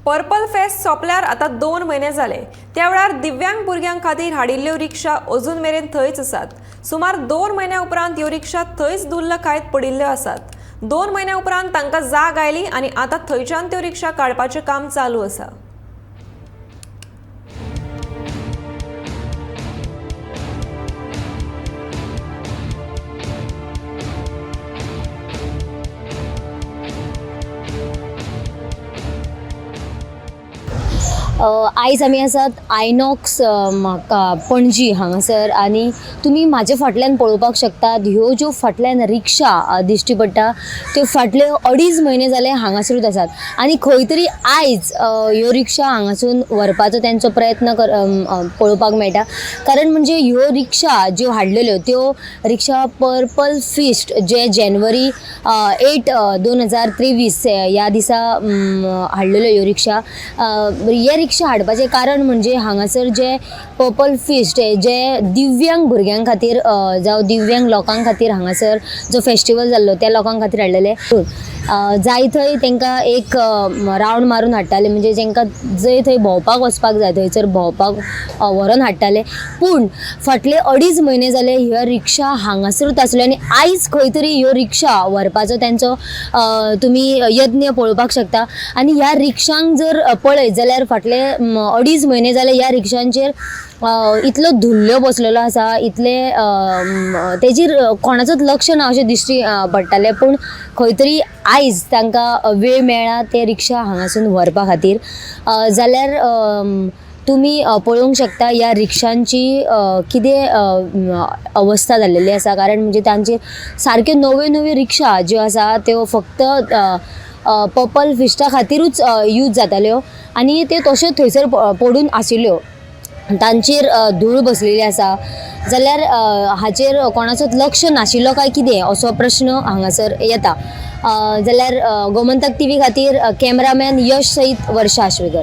Purple fest सोंपल्यार आतां 2 म्हयने जाले. त्या वेळार दिव्यांग भुरग्यां खातीर हाडिल्ल्यो रिक्षा अजून मेरेन थंयच आसात. सुमार 2 म्हयन्या उपरांत ह्यो रिक्षा थंयच धुल्ल खायत पडिल्ल्यो आसात. 2 म्हयन्या उपरांत तांकां जाग आयली आनी आतां थंयच्यान त्यो रिक्षा काडपाचें काम चालू आसा. आयज आमी आसात आयनॉक्स म्हाका पणजी हांगासर आनी तुमी म्हाजे फाटल्यान पळोवपाक शकतात ह्यो ज्यो फाटल्यान रिक्षा दिश्टी पडटा त्यो फाटले 2.5 म्हयने जाले हांगासरूच आसात आनी खंय तरी आयज ह्यो रिक्षा हांगासून व्हरपाचो तेंचो प्रयत्न पळोवपाक मेळटा. कारण म्हणजे ह्यो रिक्षा ज्यो हाडलेल्यो त्यो रिक्षा पर्पल फिस्ट जे जानेवारी 8 2023 ह्या दिसा हाडलेल्यो ह्यो रिक्षा. हे रिक्षा हाडपाचें कारण म्हणजे हांगासर जे पर्पल फिस्ट जे दिव्यांग भुरग्यां खातीर जावं दिव्यांग लोकां खातीर हांगासर जो फेस्टिवल जाल्लो त्या लोकां खातीर हाडलेले. जाय थंय तांकां एक रावंड मारून हाडटाले, म्हणजे तांकां जंय थंय भोंवपाक वचपाक जाय थंयसर भोंवपाक व्हरोन हाडटाले. पूण फाटले 2.5 म्हयने जाले ह्यो रिक्षा हांगासरूच आसल्यो आनी आयज खंय तरी ह्यो रिक्षा व्हरपाचो तेंचो तुमी यत्न पळोवपाक शकता. आनी ह्या रिक्षांक जर पळयत जाल्यार फाटले 2.5 म्हयने जाले ह्या रिक्षांचेर इतलो धुल्ल्यो बसलेलो आसा, इतले तेजेर कोणाचोच लक्ष ना अशें दिश्टी पडटालें. पूण खंय तरी आयज तांकां वेळ मेळ्ळा ते रिक्षा हांगासून व्हरपा खातीर. जाल्यार तुमी पळोवंक शकता ह्या रिक्षांची कितें अवस्था जाल्लेली आसा. कारण म्हणजे तांचे सारक्यो नव्यो नव्यो रिक्षा ज्यो आसा त्यो फक्त पर्पल फिस्टा खातीरूच यूज जाताल्यो आनी त्यो तश्यो थंयसर पडून आशिल्ल्यो, तांचेर धूळ बसलेली आसा. जाल्यार हाचेर कोणाचोच लक्ष नाशिल्लो काय कितें असो प्रश्न हांगासर येता. जाल्यार गोमंतक टीव्ही खातीर कॅमेरामॅन यश सयत वर्षा आश्वेकर.